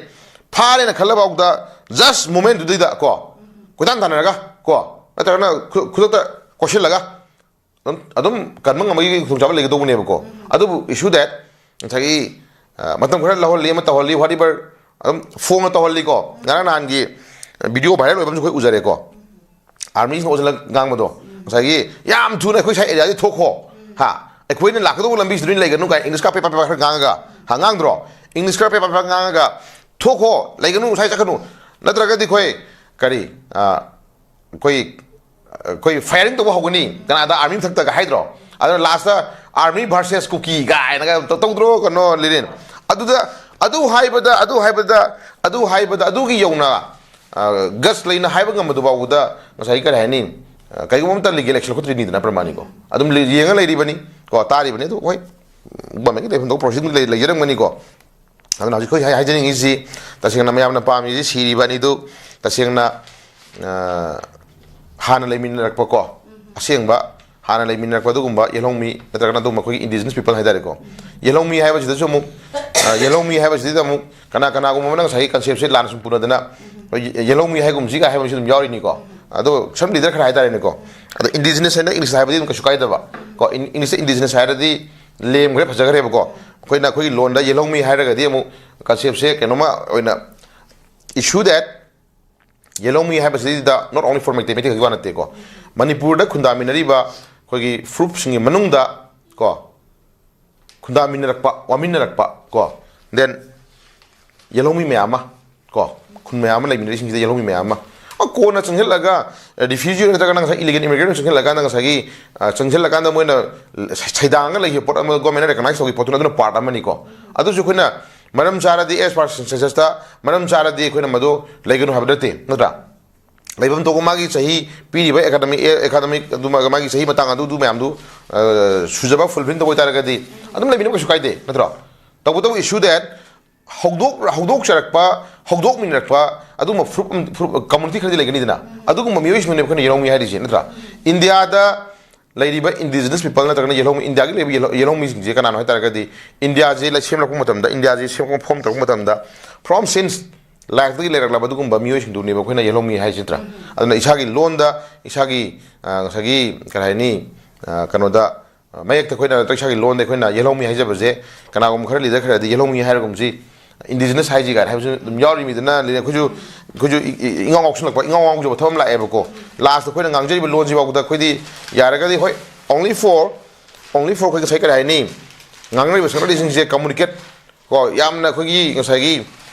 ꯐꯥꯔꯦꯅ ꯈꯜꯂꯐꯥꯎꯗ just ꯃꯣꯃꯦꯟꯗꯨꯗꯩꯗ ꯀꯣ, ꯀꯣꯏꯇꯥꯟ ꯇꯥꯟꯅꯔꯒ ꯀꯣ, ꯅꯠꯇ꯭ꯔꯒꯅ ꯈꯨ-, ꯈꯨꯗꯛꯇ ꯀꯣꯏꯁꯤꯜꯂꯒ ꯑꯗꯨꯝ, ꯑꯗꯨꯝ ꯀꯟꯕ ꯉꯝꯕꯒꯤ ꯈꯨꯗꯣꯡꯆꯥꯕ ꯂꯩꯒꯗꯧꯕꯅꯦꯕꯀꯣ꯫ ꯑꯗꯨꯕꯨ issue that ꯉꯁꯥꯏꯒꯤ, ꯑ, ꯃꯇꯝ ꯈꯔ ꯂꯧꯍꯜꯂꯤ, ꯑꯃ ꯇꯧꯍꯜꯂꯤ, whatever, ꯑꯗꯨꯝ ꯐꯣꯡꯅ ꯇꯧꯍꯜꯂꯤꯀꯣ꯫ ꯉꯔꯥꯡ ꯅꯍꯥꯟꯒꯤ ꯚꯤꯗꯤꯑꯣ ꯚꯥꯏꯔꯦꯜ ꯑꯣꯏꯕ ꯑꯃꯁꯨ ꯑꯩꯈꯣꯏ ꯎꯖꯔꯦꯀꯣ꯫ ꯑꯥꯔꯃꯤꯁꯤꯅ ꯑꯣꯖꯜꯂꯒ ꯉꯥꯡꯕꯗꯣ, ꯉꯁꯥꯏꯒꯤ, "ꯌꯥꯝ ꯊꯨꯅ ꯑꯩꯈꯣꯏ ꯁ꯭ꯋꯥꯏ ꯑꯦꯔꯤꯌꯥꯗꯤ ꯊꯣꯛꯈꯣ, ꯍꯥ, ꯑꯩꯈꯣꯏꯅ ꯂꯥꯛꯀꯗꯧꯕ ꯂꯝꯕꯤꯁꯤꯗ ꯅꯣꯏ ꯂꯩꯒꯅꯨ" ꯀꯥꯏꯅ ꯏꯪꯂꯤꯁꯀ ꯄꯦꯄꯥ ꯄꯦꯄꯥ ꯈꯔ ꯉꯥꯡꯉꯒ, ꯍꯥ, ꯉꯥꯡꯗ꯭ꯔꯣ? ꯏꯪꯂꯤꯁꯀ ꯄꯦꯄꯥ ꯄꯦꯄꯥ ꯉꯥꯡꯉꯒ, "ꯊꯣꯛꯈꯣ, ꯂꯩꯒꯅꯨ, ꯁ꯭ꯋꯥꯏ ꯆꯠꯀꯅꯨ, ꯅꯠꯇ꯭ꯔꯒꯗꯤ ꯑꯩꯈꯣꯏ ꯀꯔꯤ, ꯑ, ꯑꯩꯈꯣꯏ, ꯑꯩꯈꯣꯏ ꯐꯥꯏꯌꯔꯤꯡ ꯇꯧꯕ ꯍꯧꯒꯅꯤ ꯀꯅꯥꯗ, ꯑꯥꯔꯃꯤ ꯃꯊꯛꯇꯒ" ꯍꯥꯏꯗ꯭ꯔꯣ? ꯑꯗꯨꯅ ꯂꯥꯁꯇ "ꯑꯥꯔꯃꯤ ꯚꯔꯁꯦꯁ ꯀꯨꯀꯤ" ꯀꯥꯏꯅꯒ ꯇꯧ-, ꯇꯧꯗ꯭ꯔꯣ, ꯀꯩꯅꯣ, ꯂꯤꯔꯦꯟ? ꯑꯗꯨꯗ, ꯑꯗꯨ ꯍꯥꯏꯕꯗ, ꯑꯗꯨ ꯍꯥꯏꯕꯗ, ꯑꯗꯨ ꯍꯥꯏꯕꯗ, ꯑꯗꯨꯒꯤ ꯌꯧꯅ, ꯑ, ꯒꯠꯁ ꯂꯩꯅ ꯍꯥꯏꯕ ꯉꯝꯕꯗꯨ ꯐꯥꯎꯕꯗ ꯉꯁꯥꯏ ꯀꯔꯤ ꯍꯥꯏꯅꯤ? ꯑ, ꯀꯩꯒꯨꯝꯕ ꯑꯃꯇ ꯂꯤꯒꯦꯜ ꯑꯦꯛꯁꯟ ꯂꯧꯈꯠꯇ꯭ꯔꯤꯅꯤꯗꯅ ꯄ꯭ꯔꯃꯥꯅꯤꯀꯣ꯫ ꯑꯗꯨꯝ ꯂꯤ-, ꯌꯦꯡꯉ ꯂꯩꯔꯤꯕꯅꯤ ꯀꯣ, ꯇꯥꯔꯤꯕꯅꯤ꯫ ꯑꯗꯨ ꯍꯣꯏ, ꯒꯃꯦꯟꯒꯤ ꯂꯩꯐꯝ ꯊꯣꯛꯄ ꯄ꯭ꯔꯣꯁꯦꯁꯤꯡ ꯂꯩ-, ꯂꯩꯖꯔꯝꯒꯅꯤꯀꯣ꯫ ꯑꯗꯨꯅ ꯍꯧꯖꯤꯛ ꯑꯩꯈꯣꯏ ꯍꯥꯏ-, ꯍꯥꯏꯖꯅꯤꯡꯉꯤꯁꯤ, ꯇꯁꯦꯡꯅ ꯃꯌꯥꯝꯅ ꯄꯥꯝꯃꯤꯁꯤ ꯁꯤꯔꯤꯕ ꯑꯅꯤꯗꯨ ꯇꯁꯦꯡꯅ, ꯑ, ꯍꯥꯟꯅ ꯂꯩꯃꯤꯟꯅꯔꯛꯄꯀꯣ, ꯑꯁꯦꯡꯕ ꯍꯥꯟꯅ ꯂꯩꯃꯤꯟꯅꯔꯛꯄ ꯑꯗꯨꯒꯨꯝꯕ ꯌꯦꯜꯍꯧꯃꯤ ꯅꯠꯇ꯭ꯔꯒꯅ ꯑꯗꯨꯒꯨꯝꯕ ꯑꯩꯈꯣꯏꯒꯤ indigenous people ꯍꯥꯏꯇꯥꯔꯦꯀꯣ꯫ ꯌꯦꯜꯍꯧꯃꯤ ꯍꯥꯏꯕꯁꯤꯗꯁꯨ ꯑꯃꯨꯛ, ꯑ, ꯌꯦꯜꯍꯧꯃꯤ ꯍꯥꯏꯕꯁꯤꯗ ꯑꯃꯨꯛ ꯀꯅꯥ ꯀꯅꯥꯒꯨꯝꯕ ꯑꯃꯅ ꯉꯁꯥꯏꯒꯤ ꯀꯟꯁꯦꯞꯁꯦ ꯂꯥꯟꯅ ꯁꯨꯝ ꯄꯨꯅꯗꯅ, ꯑꯩꯈꯣꯏ ꯌꯦꯜꯍꯧꯃꯤ ꯍꯥꯏꯒꯨꯝꯁꯤꯒ ꯍꯥꯏꯕ ꯑꯃꯁꯨ ꯑꯗꯨꯝ ꯌꯥꯎꯔꯤꯅꯤꯀꯣ꯫ ꯑꯗꯣ some leader ꯈꯔ ꯍꯥꯏꯇꯥꯔꯦꯅꯦꯀꯣ꯫ ꯑꯗꯣ indigenous ꯍꯥꯏꯅ ꯏꯪꯂꯤꯁꯇ ꯍꯥꯏꯕꯗꯤ ꯑꯗꯨꯝ ꯀꯩꯁꯨ ꯀꯥꯏꯗꯕ ꯀꯣ꯫ ꯏꯪ-, ꯏꯪꯂꯤꯁꯇ indigenous ꯍꯥꯏꯔꯗꯤ ꯂꯦꯝꯈ꯭ꯔꯦ, ꯐꯖꯈ꯭ꯔꯦꯕꯀꯣ꯫ ꯑꯩꯈꯣꯏꯅ ꯑꯩꯈꯣꯏꯒꯤ ꯂꯣꯟꯗ ꯌꯦꯜꯍꯧꯃꯤ ꯍꯥꯏꯔꯒꯗꯤ ꯑꯃꯨꯛ ꯀꯟꯁꯦꯞꯁꯦ ꯀꯩꯅꯣꯝꯃ ꯑꯣꯏꯅ, issue that ꯌꯦꯜꯍꯧꯃꯤ ꯍꯥꯏꯕꯁꯤꯗ not only for Meitei, Meitei ꯈꯛꯀꯤ ꯋꯥ ꯅꯠꯇꯦꯀꯣ꯫ ꯃꯅꯤꯄꯨꯔꯗ ꯈꯨꯟꯗꯥꯃꯤꯟꯅꯔꯤꯕ ꯑꯩꯈꯣꯏꯒꯤ ꯐꯨꯔꯨꯞꯁꯤꯡꯒꯤ ꯃꯅꯨꯡꯗ ꯀꯣ, ꯈꯨꯟꯗꯥꯃꯤꯟꯅꯔꯛꯄ, ꯋꯥꯃꯤꯟꯅꯔꯛꯄ ꯀꯣ, then ꯌꯦꯜꯍꯧꯃꯤ ꯃꯌꯥꯝ ꯑꯃ ꯀꯣ, ꯈꯨꯟ ꯃꯌꯥꯝ ꯑꯃ ꯂꯩꯃꯤꯟꯅꯔꯤꯁꯤꯡꯁꯤꯗ ꯌꯦꯜꯍꯧꯃꯤ ꯃꯌꯥꯝ ꯑꯃ, ꯑ, ꯀꯣꯟꯅ ꯆꯪꯁꯤꯜꯂꯒ, ꯑ, refugee ꯅꯠꯇ꯭ꯔꯒꯅ ꯉꯁꯥꯏ illegal immigrant ꯆꯪꯁꯤꯜꯂꯀꯥꯟꯗ ꯉꯁꯥꯏꯒꯤ, ꯑ, ꯆꯪꯁꯤꯜꯂꯀꯥꯟꯗ ꯃꯣꯏꯅ ꯁꯩꯗꯥꯡꯉꯒ ꯂꯩꯈꯤꯕ ꯄꯣꯠ ꯑꯃ ꯒꯣꯔꯃꯦꯟꯅ ꯔꯦꯀꯒꯅꯥꯏꯁ ꯇꯧꯈꯤꯕ ꯄꯣꯠꯇꯨꯅ ꯑꯗꯨꯅ ꯄꯥꯔꯠ ꯑꯃꯅꯤꯀꯣ꯫ ꯑꯗꯨꯁꯨ ꯑꯩꯈꯣꯏꯅ ꯃꯔꯝ ꯆꯥꯔꯗꯤ, as per census ꯇ ꯃꯔꯝ ꯆꯥꯔꯗꯤ ꯑꯩꯈꯣꯏꯅ ꯃꯗꯨ ꯂꯩꯒꯅꯨ ꯍꯥꯏꯕ ꯅꯠꯇꯦ, ꯅꯠꯇ꯭ꯔꯥ? ꯂꯩꯐꯝ ꯊꯣꯛꯄ ꯃꯥꯒꯤ ꯆꯍꯤ ꯄꯤꯔꯤꯕ academic, academic ꯑꯗꯨ ꯃꯥꯒꯤ ꯆꯍꯤ ꯃꯇꯥꯡ ꯑꯗꯨ, ꯑꯗꯨ ꯃꯌꯥꯝꯗꯨ, ꯑ, ꯁꯨꯖꯕ, fulfil ꯇꯧꯕ ꯑꯣꯏꯇꯥꯔꯒꯗꯤ ꯑꯗꯨꯝ ꯂꯩꯃꯤꯟꯅꯕ ꯀꯩꯁꯨ ꯀꯥꯏꯗꯦ, ꯅꯠꯇ꯭ꯔꯣ? ꯇꯧꯕꯇꯕꯨ issue that ꯍꯧꯗꯣꯛ-, ꯍꯧꯗꯣꯛꯆꯔꯛꯄ, ꯍꯧꯗꯣꯛꯃꯤꯟꯅꯔꯛꯄ ꯑꯗꯨꯒꯨꯝꯕ ꯐꯨꯔꯨꯞ ꯑꯃ, ꯐꯨꯔꯨꯞ, community ꯈꯔꯗꯤ ꯂꯩꯒꯅꯤꯗꯅ, ꯑꯗꯨꯒꯨꯝꯕ ꯃꯤꯑꯣꯏꯁꯤꯡꯗꯨꯅꯦꯕ ꯑꯩꯈꯣꯏꯅ ꯌꯦꯜꯍꯧꯃꯤ ꯍꯥꯏꯔꯤꯁꯦ, ꯅꯠꯇ꯭ꯔꯥ? ꯏꯟꯗꯤꯌꯥꯗ ꯂꯩꯔꯤꯕ indigenous people ꯅꯠꯇ꯭ꯔꯒꯅ ꯌꯦꯜꯍꯧꯃꯤ, ꯏꯟꯗꯤꯌꯥꯒꯤ ꯂꯩꯔꯤꯕ ꯌꯦꯜꯍꯧ-, ꯌꯦꯜꯍꯧꯃꯤꯁꯤꯡꯁꯦ ꯀꯅꯥꯅꯣ ꯍꯥꯏ ꯇꯥꯔꯒꯗꯤ, ꯏꯟꯗꯤꯌꯥꯁꯦ ꯂꯩ-, ꯁꯦꯝꯂꯛꯄ ꯃꯇꯝꯗ, ꯏꯟꯗꯤꯌꯥꯁꯦ ꯁꯦꯝꯂꯛꯄ, form ꯇꯧꯔꯛꯄ ꯃꯇꯝꯗ, from since life ꯇꯒꯤ ꯂꯩꯔꯛꯂꯕ ꯑꯗꯨꯒꯨꯝꯕ ꯃꯤꯑꯣꯏꯁꯤꯡꯗꯨꯅꯦꯕ ꯑꯩꯈꯣꯏꯅ ꯌꯦꯜꯍꯧꯃꯤ ꯍꯥꯏꯁꯤ, ꯅꯠꯇ꯭ꯔꯥ? ꯑꯗꯨꯅ ꯏꯁꯥꯒꯤ ꯂꯣꯟꯗ, ꯏꯁꯥꯒꯤ, ꯑ, ꯉꯁꯥꯏꯒꯤ, ꯀꯔꯤ ꯍꯥꯏꯅꯤ, ꯑ, ꯀꯩꯅꯣꯗ, ꯑ, ꯃꯌꯦꯛꯇ ꯑꯩꯈꯣꯏꯅ ꯅꯠꯇ꯭ꯔꯒ ꯏꯁꯥꯒꯤ ꯂꯣꯟꯗ ꯑꯩꯈꯣꯏꯅ ꯌꯦꯜꯍꯧꯃꯤ ꯍꯥꯏꯖꯕꯁꯦ, ꯀꯅꯥꯒꯨꯝꯕ ꯈꯔ, leader ꯈꯔꯗꯤ ꯌꯦꯜꯍꯧꯃꯤ ꯍꯥꯏꯔꯒꯨꯝꯁꯤ, indigenous ꯍꯥꯏꯁꯤ ꯀꯥꯏꯅ ꯍꯥꯏꯕꯁꯨ ꯑꯗꯨꯝ ꯌꯥꯎꯔꯤꯃꯤꯗꯅ, ꯑꯗꯩ ꯑꯩꯈꯣꯏꯁꯨ, ꯑꯩꯈꯣꯏꯁꯨ ꯏ-, ꯏ-, ꯏꯉꯥꯎ ꯉꯥꯎꯁꯤꯜꯂꯛꯄ, ꯏꯉꯥꯎ ꯉꯥꯎꯖꯕ ꯊꯕꯛ ꯑꯃ ꯂꯥꯛꯑꯦꯕꯀꯣ꯫ Last ꯑꯩꯈꯣꯏꯅ ꯉꯥꯡꯖꯔꯤꯕ ꯂꯣꯟꯁꯤ ꯐꯥꯎꯕꯗ ꯑꯩꯈꯣꯏꯗꯤ ꯌꯥꯔꯒꯗꯤ, ꯍꯣꯏ, only for, only for ꯑꯩꯈꯣꯏ ꯉꯁꯥꯏ ꯀꯔꯤ ꯍꯥꯏꯅꯤ, ꯉꯥꯡꯅꯔꯤꯕ ꯁꯛꯅꯔꯤꯁꯤꯡꯁꯦ communicate ꯀꯣ, ꯌꯥꯝꯅ ꯑꯩꯈꯣꯏꯒꯤ ꯉꯁꯥꯏꯒꯤ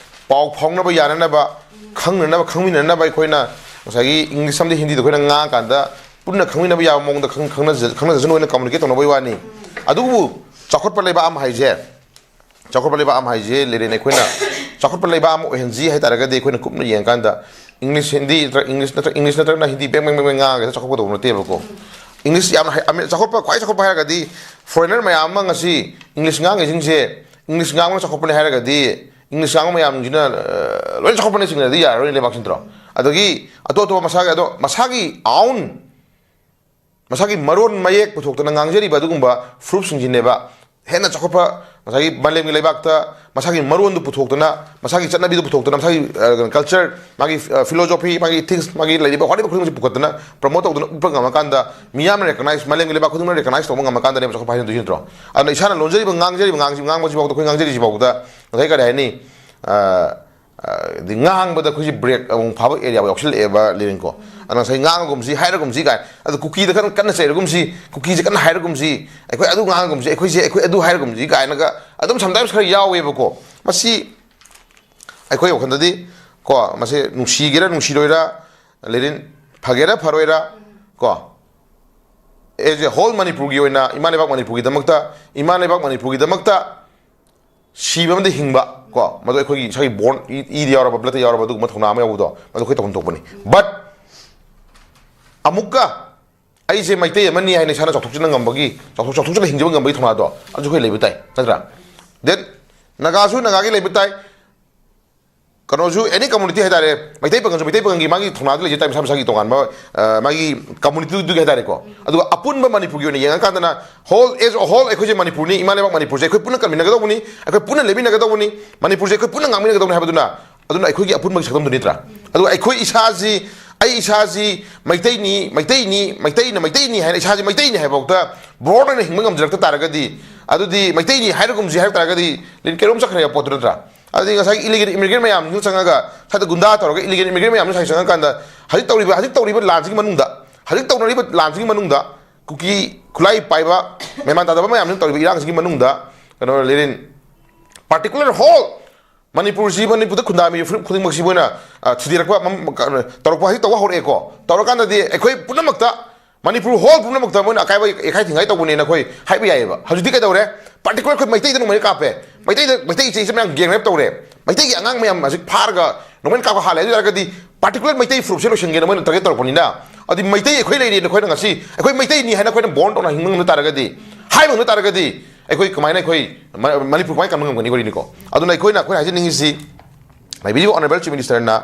ꯄꯥꯎ ꯐꯥꯎꯅꯕ ꯌꯥꯅꯅꯕ, ꯈꯪꯅꯅꯕ, ꯈꯪꯃꯤꯟꯅꯅꯕ ꯑꯩꯈꯣꯏꯅ ꯉꯁꯥꯏꯒꯤ English ꯑꯃꯗꯤ Hindi ꯗ ꯑꯩꯈꯣꯏꯅ ꯉꯥꯡꯉꯀꯥꯟꯗ ꯄꯨꯟꯅ ꯈꯪꯃꯤꯟꯅꯕ ꯌꯥꯕ ꯃꯑꯣꯡꯗ ꯈꯪ-, ꯈꯪꯅꯖ-, ꯈꯪꯅꯖꯁꯅꯨ ꯍꯥꯏꯅ communicate ꯇꯧꯅꯕꯒꯤ ꯋꯥꯅꯤ꯫ ꯑꯗꯨꯕꯨ ꯆꯥꯎꯈꯠꯄ ꯂꯩꯕꯥꯛ ꯑꯃ ꯍꯥꯏꯁꯦ, ꯆꯥꯎꯈꯠꯄ ꯂꯩꯕꯥꯛ ꯑꯃ ꯍꯥꯏꯁꯦ, ꯂꯩꯔꯦꯅꯦ, ꯑꯩꯈꯣꯏꯅ ꯆꯥꯎꯈꯠꯄ ꯂꯩꯕꯥꯛ ꯑꯃ ꯑꯣꯏꯍꯟꯁꯤ ꯍꯥꯏ ꯇꯥꯔꯒꯗꯤ ꯑꯩꯈꯣꯏꯅ ꯀꯨꯞꯅ ꯌꯦꯡꯉꯀꯥꯟꯗ English, Hindi ꯅꯠꯇ꯭ꯔ English ꯅꯠꯇ꯭ꯔ, English ꯅꯠꯇ꯭ꯔꯒꯅ Hindi bank bank bank bank ꯉꯥꯡꯉꯒ ꯍꯦꯛꯇ ꯆꯥꯎꯈꯠꯀꯗꯧꯕ ꯅꯠꯇꯦꯕꯀꯣ꯫ English ꯌꯥꯝꯅ ꯍꯩ-, ꯑꯃꯦ-, ꯆꯥꯎꯈꯠꯄ, ꯈ꯭ꯋꯥꯏ ꯆꯥꯎꯈꯠꯄ ꯍꯥꯏꯔꯒꯗꯤ foreigner ꯃꯌꯥꯝ ꯑꯃ ꯉꯁꯤ English ꯉꯥꯡꯉꯤꯁꯤꯡꯁꯦ, English ꯉꯥꯡꯕꯅ ꯆꯥꯎꯈꯠꯄꯅꯦ ꯍꯥꯏꯔꯒꯗꯤ, English ꯉꯥꯡꯕ ꯃꯌꯥꯝꯁꯤꯅ, ꯑ, ꯂꯣꯏ ꯆꯥꯎꯈꯠꯄꯅꯦ ꯆꯤꯡꯅꯗꯤ ꯌꯥꯔꯔꯣꯏꯅꯦ ꯂꯩꯕꯥꯛꯁꯤ, ꯅꯠꯇ꯭ꯔꯣ? ꯑꯗꯒꯤ ꯑꯇꯣꯞ ꯑꯇꯣꯞꯄ ꯃꯁꯥꯒꯤ, ꯑꯗꯣ ꯃꯁꯥꯒꯤ own, ꯃꯁꯥꯒꯤ ꯃꯔꯣꯟ ꯃꯌꯦꯛ ꯄꯨꯊꯣꯛꯇꯅ ꯉꯥꯡꯖꯔꯤꯕ ꯑꯗꯨꯒꯨꯝꯕ ꯐꯨꯔꯨꯞꯁꯤꯡꯁꯤꯅꯦꯕ ꯍꯦꯟꯅ ꯆꯥꯎꯈꯠꯄ, ꯉꯁꯥꯏꯒꯤ ꯃꯥꯂꯦꯝꯒꯤ ꯂꯩꯕꯥꯛꯇ ꯃꯁꯥꯒꯤ ꯃꯔꯣꯟꯗꯨ ꯄꯨꯊꯣꯛꯇꯅ, ꯃꯁꯥꯒꯤ ꯆꯠꯅꯕꯤꯗꯨ ꯄꯨꯊꯣꯛꯇꯅ, ꯃꯁꯥꯒꯤ, ꯑ, culture, ꯃꯥꯒꯤ, ꯑ, philosophy, ꯃꯥꯒꯤ ethics, ꯃꯥꯒꯤ ꯂꯩꯔꯤꯕ ꯍꯣꯠꯅꯔꯤꯕ ꯈꯨꯗꯤꯡꯃꯛꯁꯦ ꯄꯨꯈꯠꯇꯅ promote ꯇꯧꯗꯅ ꯎꯠꯄ ꯉꯝꯃꯀꯥꯟꯗ, ꯃꯤꯌꯥꯝꯅ recognize, ꯃꯥꯂꯦꯝꯒꯤ ꯂꯩꯕꯥꯛ ꯈꯨꯗꯤꯡꯃꯛꯅ recognize ꯇꯧꯕ ꯉꯝꯃꯀꯥꯟꯗꯅꯦꯕ ꯆꯥꯎꯈꯠꯄ ꯍꯥꯏꯗꯣꯏꯁꯤ, ꯅꯠꯇ꯭ꯔꯣ? ꯑꯗꯨꯅ ꯏꯁꯥꯅ ꯂꯣꯟꯖꯔꯤꯕ, ꯉꯥꯡꯖꯔꯤꯕ, ꯉꯥꯡꯁꯤ-, ꯉꯥꯡꯕꯁꯤꯐꯥꯎꯗ, ꯑꯩꯈꯣꯏ ꯉꯥꯡꯖꯔꯤꯁꯤꯐꯥꯎꯗ ꯉꯁꯥꯏ ꯀꯔꯤ ꯍꯥꯏꯅꯤ, ꯑ, ꯑ, ꯍꯥꯏꯗꯤ ꯉꯥꯡꯕꯗ ꯑꯩꯈꯣꯏꯁꯤ break ꯑꯃꯨꯛ ꯐꯥꯕ area ꯌꯥꯎꯁꯤꯜꯂꯛꯑꯦꯕ, ꯂꯦꯔꯤꯟꯀꯣ꯫ ꯑꯗ ꯉꯁꯥꯏ ꯉꯥꯡꯉꯒꯨꯝꯁꯤ, ꯍꯥꯏꯔꯒꯨꯝꯁꯤ ꯀꯥꯏ, ꯑꯗ ꯀꯨꯀꯤꯗ ꯈꯔ ꯀꯟꯅ ꯆꯩꯔꯒꯨꯝꯁꯤ, ꯀꯨꯀꯤꯁꯦ ꯀꯟꯅ ꯍꯥꯏꯔꯒꯨꯝꯁꯤ, ꯑꯩꯈꯣꯏ ꯑꯗꯨ ꯉꯥꯡꯉꯒꯨꯝꯁꯤ, ꯑꯩꯈꯣꯏꯁꯦ, ꯑꯩꯈꯣꯏ ꯑꯗꯨ ꯍꯥꯏꯔꯒꯨꯝꯁꯤ ꯀꯥꯏꯅꯒ ꯑꯗꯨꯝ sometimes ꯈꯔ ꯌꯥꯎꯋꯦꯕꯀꯣ꯫ ꯃꯁꯤ ꯑꯩꯈꯣꯏ ꯋꯥꯈꯜꯗꯗꯤ ꯀꯣ, ꯃꯁꯤ ꯅꯨꯡꯁꯤꯒꯦꯔꯥ ꯅꯨꯡꯁꯤꯔꯣꯏꯔꯥ, ꯂꯦꯔꯤꯟ, ꯐꯒꯦꯔꯥ ꯐꯔꯣꯏꯔꯥ ꯀꯣ, as a whole ꯃꯅꯤꯄꯨꯔꯒꯤ ꯑꯣꯏꯅ, ꯏꯃꯥ ꯂꯩꯕꯥꯛ ꯃꯅꯤꯄꯨꯔꯒꯤꯗꯃꯛꯇ, ꯏꯃꯥ ꯂꯩꯕꯥꯛ ꯃꯅꯤꯄꯨꯔꯒꯤꯗꯃꯛꯇ ꯁꯤꯕ ꯑꯃꯗꯤ ꯍꯤꯡꯕ, ꯀꯣ, ꯃꯗꯨ ꯑꯩꯈꯣꯏꯒꯤ ꯏꯁꯥꯒꯤ ꯕꯣꯔꯟ, ꯏꯗ ꯌꯥꯎꯔꯕ, ꯕ꯭ꯂꯠꯇ ꯌꯥꯎꯔꯕ ꯑꯗꯨꯒꯨꯝꯕ ꯊꯧꯅꯥ ꯑꯃ ꯌꯥꯎꯕꯗꯣ, ꯃꯗꯨ ꯑꯩꯈꯣꯏ ꯇꯧꯐꯝ ꯊꯣꯛꯄꯅꯤ꯫ ꯕꯠ ꯑꯃꯨꯛꯀ ꯑꯩꯁꯦ ꯃꯩꯇꯩ ꯑꯃꯅꯤ ꯍꯥꯏꯅ ꯏꯁꯥꯅ ꯆꯥꯎꯊꯣꯛꯆꯅ ꯉꯝꯕꯒꯤ, ꯆꯥꯎꯊꯣꯛ ꯆꯥꯎꯊꯣꯛꯆꯅ ꯍꯤꯡꯖꯕ ꯉꯝꯕꯒꯤ ꯊꯧꯅꯥꯗꯣ ꯑꯗꯨꯁꯨ ꯑꯩꯈꯣꯏ ꯂꯩꯕ ꯇꯥꯏ, ꯅꯠꯇ꯭ꯔꯥ? ꯗꯦꯟ ꯅꯥꯒꯥꯁꯨ ꯅꯥꯒꯥꯒꯤ ꯂꯩꯕ ꯇꯥꯏ, ꯀꯩꯅꯣꯁꯨ, ꯑꯦꯅꯤ ꯀꯝꯃꯨꯅꯤꯇꯤ ꯍꯥꯏꯇꯥꯔꯦ, ꯃꯩꯇꯩ ꯄꯥꯉꯜꯁꯨ ꯃꯩꯇꯩ ꯄꯥꯉꯜꯒꯤ ꯃꯥꯒꯤ ꯊꯧꯅꯥꯗꯨ ꯂꯩꯖ ꯇꯥꯏ, ꯃꯁꯥ ꯃꯁꯥꯒꯤ ꯇꯣꯉꯥꯟꯕ, ꯑ, ꯃꯥꯒꯤ ꯀꯝꯃꯨꯅꯤꯇꯤꯗꯨꯒꯤ ꯍꯥꯏꯇꯥꯔꯦꯀꯣ꯫ ꯑꯗꯨꯒ ꯑꯄꯨꯟꯕ ꯃꯅꯤꯄꯨꯔꯒꯤ ꯑꯣꯏꯅ ꯌꯦꯡꯉꯀꯥꯟꯗꯅ, ꯍꯣꯜ ꯑꯦꯖ ꯑ ꯍꯣꯜ ꯑꯩꯈꯣꯏꯁꯦ ꯃꯅꯤꯄꯨꯔꯅꯤ, ꯏꯃꯥ ꯂꯩꯕꯥꯛ ꯃꯅꯤꯄꯨꯔꯁꯦ ꯑꯩꯈꯣꯏ ꯄꯨꯟꯅ ꯀꯟꯃꯤꯟꯅꯒꯗꯧꯕꯅꯤ, ꯑꯩꯈꯣꯏ ꯄꯨꯟꯅ ꯂꯩꯃꯤꯟꯅꯒꯗꯧꯕꯅꯤ, ꯃꯅꯤꯄꯨꯔꯁꯦ ꯑꯩꯈꯣꯏ ꯄꯨꯟꯅ ꯉꯥꯡꯃꯤꯟꯅꯒꯗꯧꯕꯅꯤ ꯍꯥꯏꯕꯗꯨꯅ, ꯑꯗꯨꯅ ꯑꯩꯈꯣꯏꯒꯤ ꯑꯄꯨꯟꯕꯒꯤ ꯁꯛꯇꯝꯗꯨ ꯅꯠꯇ꯭ꯔꯥ? ꯑꯗꯨꯒ ꯑꯩꯈꯣꯏ ꯏꯁꯥꯁꯤ, ꯑꯩ ꯏꯁꯥꯁꯤ ꯃꯩꯇꯩꯅꯤ, ꯃꯩꯇꯩꯅꯤ, ꯃꯩꯇꯩꯅ ꯃꯩꯇꯩꯅꯤ ꯍꯥꯏꯅ ꯏꯁꯥꯁꯤ ꯃꯩꯇꯩꯅꯤ ꯍꯥꯏꯕꯐꯥꯎꯗ ꯕꯣꯔꯗ ꯑꯣꯏꯅ ꯍꯤꯡꯕ ꯉꯝꯖꯔꯛꯇ ꯇꯥꯔꯒꯗꯤ, ꯑꯗꯨꯗꯤ ꯃꯩꯇꯩꯅꯤ ꯍꯥꯏꯔꯒꯨꯝꯁꯤ ꯍꯥꯏꯔꯛ ꯇꯥꯔꯒꯗꯤ ꯂꯤꯟ ꯀꯩꯔꯣꯝ ꯆꯠꯈ꯭ꯔꯦꯕ ꯄꯣꯠꯇꯨ ꯅꯠꯇ꯭ꯔꯥ? ꯑꯗꯨꯗꯤ ꯉꯁꯥꯏꯒꯤ ꯏꯂꯤꯒꯦꯜ ꯏꯃꯤꯒ꯭ꯔꯦꯟ ꯃꯌꯥꯝꯁꯤꯅ ꯆꯪꯉꯒ ꯁ꯭ꯋꯥꯏꯗ ꯒꯨꯟꯗꯥ ꯇꯧꯔꯒ ꯏꯂꯤꯒꯦꯜ ꯏꯃꯤꯒ꯭ꯔꯦꯟ ꯃꯌꯥꯝꯁꯤꯅ ꯁ꯭ꯋꯥꯏꯗ ꯆꯪꯉꯀꯥꯟꯗ ꯍꯧꯖꯤꯛ ꯇꯧꯔꯤꯕ, ꯍꯧꯖꯤꯛ ꯇꯧꯔꯤꯕ ꯂꯥꯟꯁꯤꯒꯤ ꯃꯅꯨꯡꯗ, ꯍꯧꯖꯤꯛ ꯇꯧꯅꯔꯤꯕ ꯂꯥꯟꯁꯤꯒꯤ ꯃꯅꯨꯡꯗ ꯀꯨꯀꯤ ꯈꯨꯠꯂꯥꯏ ꯄꯥꯏꯕ ꯃꯦꯃꯥꯟ ꯇꯥꯗꯕ ꯃꯌꯥꯝꯁꯤꯅ ꯇꯧꯔꯤꯕ ꯏꯔꯥꯡꯁꯤꯒꯤ ꯃꯅꯨꯡꯗ ꯀꯩꯅꯣ ꯂꯩꯔꯤꯟ ꯄꯥꯔꯇꯤꯀꯨꯂꯔ ꯍꯣꯜ ꯃꯅꯤꯄꯨꯔꯁꯤ, ꯃꯅꯤꯄꯨꯔꯗ ꯈꯨꯟꯗꯥꯃꯤꯕ ꯐꯨꯔꯨꯞ ꯈꯨꯗꯤꯡꯃꯛꯁꯤꯕꯨ ꯑꯣꯏꯅ, ꯑ, ꯊꯨꯗꯦꯔꯛꯄ ꯃꯝ-, ꯀ-, ꯇꯧꯔꯛꯄ ꯍꯧꯖꯤꯛ ꯇꯧꯕ ꯍꯧꯔꯛꯑꯦꯀꯣ꯫ ꯇꯧꯔꯀꯥꯟꯗꯗꯤ ꯑꯩꯈꯣꯏ ꯄꯨꯝꯅꯃꯛꯇ, ꯃꯅꯤꯄꯨꯔ ꯍꯣꯜ ꯄꯨꯝꯅꯃꯛꯇ ꯃꯣꯏꯅ ꯑꯀꯥꯏꯕ ꯌꯥꯈꯥꯏ ꯊꯤꯡꯒꯥꯏ ꯇꯧꯕꯅꯦꯅ ꯑꯩꯈꯣꯏ ꯍꯥꯏꯕ ꯌꯥꯏꯑꯕ꯫ ꯍꯧꯖꯤꯛꯇꯤ ꯀꯩꯗꯧꯔꯦ? ꯄꯥꯔꯇꯤꯀꯨꯂꯔ ꯑꯩꯈꯣꯏ ꯃꯩꯇꯩꯗ ꯅꯣꯡꯃꯩꯅ ꯀꯥꯞꯄꯦ, ꯃꯩꯇꯩꯗ, ꯃꯩꯇꯩ ꯏꯆꯦ ꯏꯆꯦ ꯃꯌꯥꯝ ꯒꯦꯡ ꯔꯦꯞ ꯇꯧꯔꯦ, ꯃꯩꯇꯩꯒꯤ ꯑꯉꯥꯡ ꯃꯌꯥꯝ ꯍꯧꯖꯤꯛ ꯐꯥꯔꯒ ꯅꯣꯡꯃꯩꯅ ꯀꯥꯞꯄ ꯍꯥꯠꯂꯦ꯫ ꯑꯗꯨ ꯑꯣꯏꯔꯒꯗꯤ ꯄꯥꯔꯇꯤꯀꯨꯂꯔ ꯃꯩꯇꯩ ꯐꯨꯔꯨꯞꯁꯦ ꯂꯣꯏꯁꯤꯟꯒꯦꯅ ꯃꯣꯏꯅ ꯇꯥꯔꯒꯦꯠ ꯇꯧꯔꯛꯄꯅꯤꯅ, ꯑꯗꯨꯗꯤ ꯃꯩꯇꯩ ꯑꯩꯈꯣꯏ ꯂꯩꯔꯦꯅ ꯑꯩꯈꯣꯏꯅ ꯉꯁꯤ ꯑꯩꯈꯣꯏ ꯃꯩꯇꯩꯅꯤ ꯍꯥꯏꯅ ꯑꯩꯈꯣꯏꯅ ꯕꯣꯔꯟ ꯇꯧꯅ ꯍꯤꯡꯕ ꯉꯝꯕ ꯇꯥꯔꯒꯗꯤ, ꯍꯥꯏꯕ ꯉꯝꯕ ꯇꯥꯔꯒꯗꯤ, ꯑꯩꯈꯣꯏ ꯀꯃꯥꯏꯅ ꯑꯩꯈꯣꯏ ꯃ-, ꯃꯅꯤꯄꯨꯔ ꯀꯃꯥꯏꯅ ꯀꯟꯕ ꯉꯝꯒꯅꯤ ꯋꯥꯔꯤꯅꯤꯀꯣ꯫ ꯑꯗꯨꯅ ꯑꯩꯈꯣꯏꯅ, ꯑꯩꯈꯣꯏꯅ ꯍꯥꯏꯖꯅꯤꯡꯉꯤꯁꯤ, ꯂꯩꯕꯤꯔꯤꯕ ꯑꯣꯅꯔꯦꯕꯜ ꯆꯤꯐ ꯃꯤꯅꯤꯁꯇꯔꯅ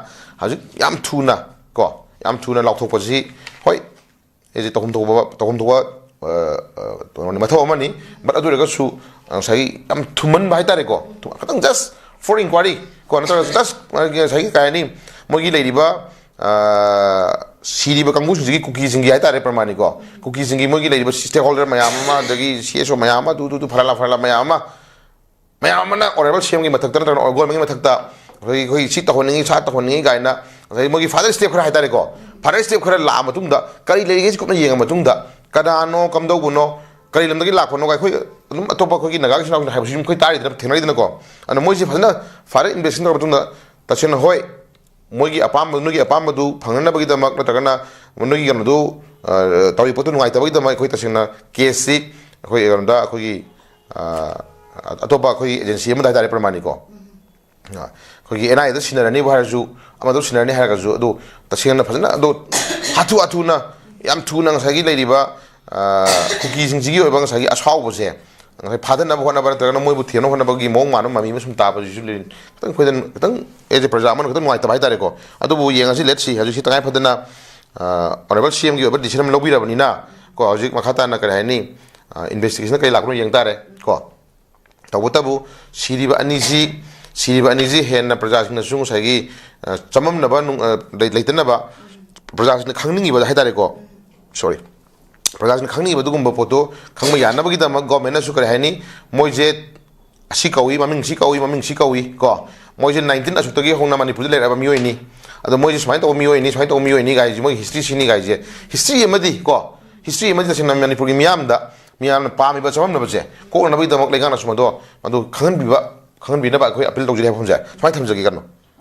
ꯍꯧꯖꯤꯛ ꯌꯥꯝ ꯊꯨꯅ ꯀꯣ, ꯌꯥꯝ ꯊꯨꯅ ꯂꯥꯎꯊꯣꯛꯄꯁꯤ, ꯍꯣꯏ, ꯑꯩꯁꯦ ꯇꯧꯐꯝ ꯊꯣꯛꯄ, ꯇꯧꯐꯝ ꯊꯣꯛꯄ, ꯑ, ꯑ, ꯀꯩꯅꯣꯅꯤ, ꯃꯊꯧ ꯑꯃꯅꯤ꯫ ꯕꯠ ꯑꯗꯨ ꯑꯣꯏꯔꯒꯁꯨ ꯉꯁꯥꯏꯒꯤ ꯌꯥꯝ ꯊꯨꯃꯟꯕ ꯍꯥꯏꯇꯥꯔꯦꯀꯣ, ꯊꯨ-, ꯈꯤꯇꯪ ꯖꯁ ꯐꯣꯔ ꯏꯟꯀ꯭ꯋꯥꯏꯔꯤ ꯀꯣ, ꯅꯠꯇ꯭ꯔꯒ ꯖꯁ ꯉꯁꯥꯏꯒꯤ ꯀꯩ ꯍꯥꯏꯅꯤ, ꯃꯣꯏꯒꯤ ꯂꯩꯔꯤꯕ, ꯑ, ꯁꯤꯔꯤꯕ ꯀꯥꯡꯕꯨꯁꯤꯡꯁꯤꯒꯤ, ꯀꯨꯀꯤꯁꯤꯡꯒꯤ ꯍꯥꯏꯇꯥꯔꯦ, ꯄ꯭ꯔꯃꯥꯅꯤꯀꯣ, ꯀꯨꯀꯤꯁꯤꯡꯒꯤ ꯃꯣꯏꯒꯤ ꯂꯩꯔꯤꯕ ꯁ꯭ꯇꯦꯛ ꯍꯣꯜꯗꯔ ꯃꯌꯥꯝ ꯑꯃ, ꯑꯗꯒꯤ ꯁꯤ ꯑꯦꯁ ꯑꯣ ꯃꯌꯥꯝ ꯑꯃ, ꯑꯗꯨ, ꯑꯗꯨ, ꯑꯗꯨ, ꯐꯔꯥꯂꯥ, ꯐꯔꯥꯂꯥ ꯃꯌꯥꯝ ꯑꯃ, ꯃꯌꯥꯝ ꯑꯃꯅ ꯑꯣꯅꯔꯦꯕꯜ ꯁꯤ ꯑꯦꯝꯒꯤ ꯃꯊꯛꯇ ꯅꯠꯇ꯭ꯔꯒ ꯒꯣꯔꯃꯦꯟꯒꯤ ꯃꯊꯛꯇ ꯑꯩꯈꯣꯏ, ꯑꯩꯈꯣꯏ ꯁꯤ ꯇꯧꯍꯟꯅꯤꯡꯉꯤ, ꯁꯥ ꯇꯧꯍꯟꯅꯤꯡꯉꯤ ꯀꯥꯏꯅ ꯉꯁꯥꯏ ꯃꯣꯏꯒꯤ ꯐꯥꯗꯔ ꯁ꯭ꯇꯦꯞ ꯈꯔ ꯍꯥꯏꯇꯥꯔꯦꯀꯣ, ꯐꯥꯗꯔ ꯁ꯭ꯇꯦꯞ ꯈꯔ ꯂꯥꯛꯑ ꯃꯇꯨꯡꯗ ꯀꯔꯤ ꯂꯩꯔꯤꯒꯦ ꯁꯤ ꯀꯨꯞꯅ ꯌꯦꯡꯉ ꯃꯇꯨꯡꯗ ꯀꯅꯥꯅꯣ, ꯀꯝꯗꯧꯕꯅꯣ, ꯀꯔꯤ ꯂꯝꯗꯒꯤ ꯂꯥꯛꯄꯅꯣ, ꯑꯩꯈꯣꯏ ꯑꯗꯨꯝ ꯑꯇꯣꯞꯄ ꯑꯩꯈꯣꯏꯒꯤ ꯅꯥꯒꯥꯒꯤ ꯏꯆꯤꯟ ꯏꯅꯥꯎꯁꯤꯡꯅ ꯍꯥꯏꯕꯁꯤ ꯑꯩꯈꯣꯏ ꯇꯥꯔꯤꯗꯅ, ꯊꯦꯡꯅꯔꯤꯗꯅꯀꯣ꯫ ꯑꯗꯨꯅ ꯃꯣꯏꯁꯤ ꯐꯖꯅ ꯐꯥꯗꯔ ꯏꯟꯚꯦꯁꯇꯤꯒꯦꯁꯟ ꯇꯧꯔ ꯃꯇꯨꯡꯗ ꯇꯁꯦꯡꯅ ꯍꯣꯏ, ꯃꯣꯏꯒꯤ ꯑꯄꯥꯝꯕ, ꯅꯣꯏꯒꯤ ꯑꯄꯥꯝꯕꯗꯨ ꯐꯪꯅꯅꯕꯒꯤꯗꯃꯛ ꯅꯠꯇ꯭ꯔꯒꯅ ꯅꯣꯏꯒꯤ ꯀꯩꯅꯣꯗꯨ, ꯑ, ꯇꯧꯔꯤ ꯄꯣꯠꯇꯨ ꯅꯨꯡꯉꯥꯏꯇꯕꯒꯤꯗꯃꯛ ꯑꯩꯈꯣꯏ ꯇꯁꯦꯡꯅ ꯀꯦꯁꯁꯤ ꯑꯩꯈꯣꯏ ꯀꯩꯅꯣꯗ ꯑꯩꯈꯣꯏꯒꯤ, ꯑ, ꯑꯇꯣꯞꯄ ꯑꯩꯈꯣꯏꯒꯤ ꯑꯦꯖꯦꯟꯁꯤ ꯑꯃꯗ ꯍꯥꯏꯇꯥꯔꯦ, ꯄ꯭ꯔꯃꯥꯅꯤꯀꯣ, ꯑꯩꯈꯣꯏꯒꯤ ꯑꯦꯟ ꯑꯥꯏ ꯑꯦꯗ ꯁꯤꯟꯅꯔꯅꯤꯕꯨ ꯍꯥꯏꯔꯁꯨ, ꯑꯃꯗ ꯁꯤꯟꯅꯔꯅꯤ ꯍꯥꯏꯔꯒꯁꯨ, ꯑꯗꯨ ꯇꯁꯦꯡꯅ ꯐꯖꯅ ꯑꯗꯨ ꯍꯥꯊꯨ ꯍꯥꯊꯨꯅ, ꯌꯥꯝ ꯊꯨꯅ ꯉꯁꯥꯏꯒꯤ ꯂꯩꯔꯤꯕ ꯀꯨꯀꯤꯁꯤꯡꯁꯤꯒꯤ ꯑꯣꯏꯕ ꯉꯁꯥꯏꯒꯤ ꯑꯁꯥꯎꯕꯁꯦ ꯉꯁꯥꯏ ꯐꯥꯗꯅꯕ ꯍꯣꯠꯅꯕ ꯅꯠꯇ꯭ꯔꯒꯅ ꯃꯣꯏꯕꯨ ꯊꯦꯝꯅꯕ ꯍꯣꯠꯅꯕꯒꯤ ꯃꯑꯣꯡ ꯃꯥꯟꯕ ꯃꯃꯤ ꯑꯃ ꯁꯨꯝ ꯇꯥꯕꯁꯤꯁꯨ ꯈꯤꯇꯪ ꯑꯩꯈꯣꯏꯗ ꯈꯤꯇꯪ, ꯑꯦꯖ ꯑꯦ ꯄ꯭ꯔꯖꯥ ꯑꯃꯅ ꯈꯤꯇꯪ ꯅꯨꯡꯉꯥꯏꯇꯕ ꯍꯥꯏꯇꯥꯔꯦꯀꯣ꯫ ꯑꯗꯨꯕꯨ ꯌꯦꯡꯉꯁꯤ, ꯂꯦꯠꯁꯤ ꯍꯧꯖꯤꯛꯁꯤ ꯇꯉꯥꯏ ꯐꯗꯅ ꯑꯣꯅꯔꯦꯕꯜ ꯁꯤ ꯑꯦꯝꯒꯤ ꯑꯣꯏꯕ ꯗꯤꯁꯤꯖꯟ ꯑꯃ ꯂꯧꯕꯤꯔꯕꯅꯤꯅ ꯀꯣ, ꯍꯧꯖꯤꯛ ꯃꯈꯥ ꯇꯥꯅ ꯀꯔꯤ ꯍꯥꯏꯅꯤ, ꯏꯟꯚꯦꯁꯇꯤꯒꯦꯁꯟ ꯀꯔꯤ ꯂꯥꯛꯄꯅꯣ ꯌꯦꯡ ꯇꯥꯔꯦ ꯀꯣ꯫ ꯇꯧꯕꯇꯕꯨ ꯁꯤꯔꯤꯕ ꯑꯅꯤꯁꯤ, ꯁꯤꯔꯤꯕ ꯑꯅꯤꯁꯤ ꯍꯦꯟꯅ ꯄ꯭ꯔꯖꯥꯁꯤꯡꯅꯁꯨ ꯉꯁꯥꯏꯒꯤ ꯆꯃꯝꯅꯕ, ꯂꯩꯇꯅꯕ ꯄ꯭ꯔꯖꯥꯁꯤꯡꯅ ꯈꯪꯅꯤꯡꯉꯤꯕ ꯍꯥꯏꯇꯥꯔꯦꯀꯣ, ꯁꯣꯔꯤ, ꯄ꯭ꯔꯖꯥꯁꯤꯡꯅ ꯈꯪꯅꯤꯡꯉꯤꯕ ꯑꯗꯨꯒꯨꯝꯕ ꯄꯣꯠꯇꯣ ꯈꯪꯕ ꯌꯥꯅꯕꯒꯤꯗꯃꯛ ꯒꯣꯔꯃꯦꯟꯅꯁꯨ ꯀꯔꯤ ꯍꯥꯏꯅꯤ, ꯃꯣꯏꯁꯦ ꯑꯁꯤ ꯀꯧꯏ, ꯃꯃꯤꯡ ꯁꯤ ꯀꯧꯏ, ꯃꯃꯤꯡ ꯁꯤ ꯀꯧꯏ ꯀꯣ꯫ ꯃꯣꯏꯁꯦ ꯅꯥꯏꯟꯇꯤꯟ ꯑꯁꯨꯛꯇꯒꯤ ꯍꯧꯅ ꯃꯅꯤꯄꯨꯔꯗ ꯂꯩꯔꯛꯑꯕ ꯃꯤꯑꯣꯏꯅꯤ, ꯑꯗꯣ ꯃꯣꯏꯁꯦ ꯁꯨꯃꯥꯏꯅ ꯇꯧꯕ ꯃꯤꯑꯣꯏꯅꯤ, ꯁꯨꯃꯥꯏꯅ ꯇꯧꯕ ꯃꯤꯑꯣꯏꯅꯤ ꯀꯥꯏꯁꯦ, ꯃꯣꯏꯒꯤ ꯍꯤꯁꯇ꯭ꯔꯤ ꯁꯤꯅꯤ ꯀꯥꯏꯁꯦ, ꯍꯤꯁꯇ꯭ꯔꯤ ꯑꯃꯗꯤ ꯀꯣ, ꯍꯤꯁꯇ꯭ꯔꯤ ꯑꯃꯗꯤ ꯇꯁꯦꯡꯅ ꯃꯅꯤꯄꯨꯔꯒꯤ ꯃꯤꯌꯥꯝꯗ, ꯃꯤꯌꯥꯝꯅ ꯄꯥꯝꯃꯤꯕ ꯆꯃꯝꯅꯕꯁꯦ ꯀꯣꯛꯅꯅꯕꯒꯤꯗꯃꯛ ꯂꯩꯉꯥꯛꯅꯁꯨ ꯃꯗꯣ, ꯃꯗꯨ ꯈꯪꯍꯟꯕꯤꯕ, ꯈꯪꯍꯟꯕꯤꯅꯕ ꯑꯩꯈꯣꯏ ꯑꯄꯤꯜ ꯇꯧꯖꯔꯤ ꯍꯥꯏꯕ ꯋꯥꯐꯝꯁꯦ ꯁꯨꯃꯥꯏꯅ ꯊꯝꯖꯒꯦ ꯀꯩꯅꯣ꯫